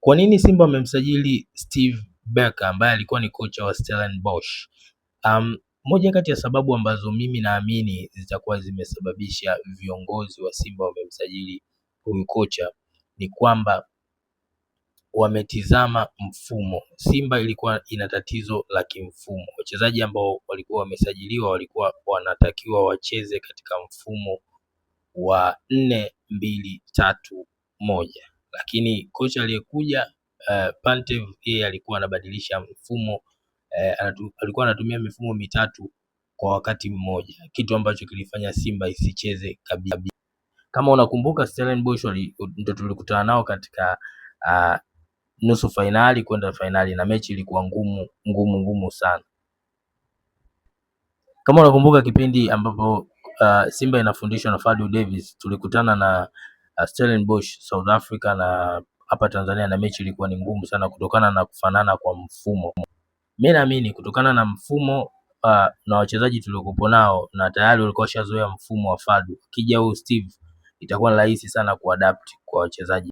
Kwa nini Simba wamemsajili Steve Barker ambaye alikuwa ni kocha wa Stellenbosch? Moja kati ya sababu ambazo mimi naamini zitakuwa zimesababisha viongozi wa Simba wamemsajili huyu kocha ni kwamba wametizama mfumo. Simba ilikuwa ina tatizo la kimfumo. Wachezaji ambao walikuwa wamesajiliwa walikuwa wanatakiwa wacheze katika mfumo wa 4-2-3-1, lakini kocha aliyekuja Pantev yeye alikuwa anabadilisha mfumo alikuwa anatumia mifumo mitatu kwa wakati mmoja, kitu ambacho kilifanya Simba isicheze kabisa. Kama unakumbuka Stellenbosch ndio tulikutana nao katika nusu fainali kwenda fainali na mechi ilikuwa ngumu ngumu ngumu sana. Kama unakumbuka kipindi ambapo Simba inafundishwa na Fadlu Davis tulikutana na Stellenbosch South Africa na hapa Tanzania na mechi ilikuwa ni ngumu sana kutokana na kufanana kwa mfumo. Mimi naamini kutokana na mfumo na wachezaji tuliokuwa nao na tayari walikuwa washazoea mfumo wa Fadlu, akija huyu Steve itakuwa rahisi sana kuadapt kwa wachezaji.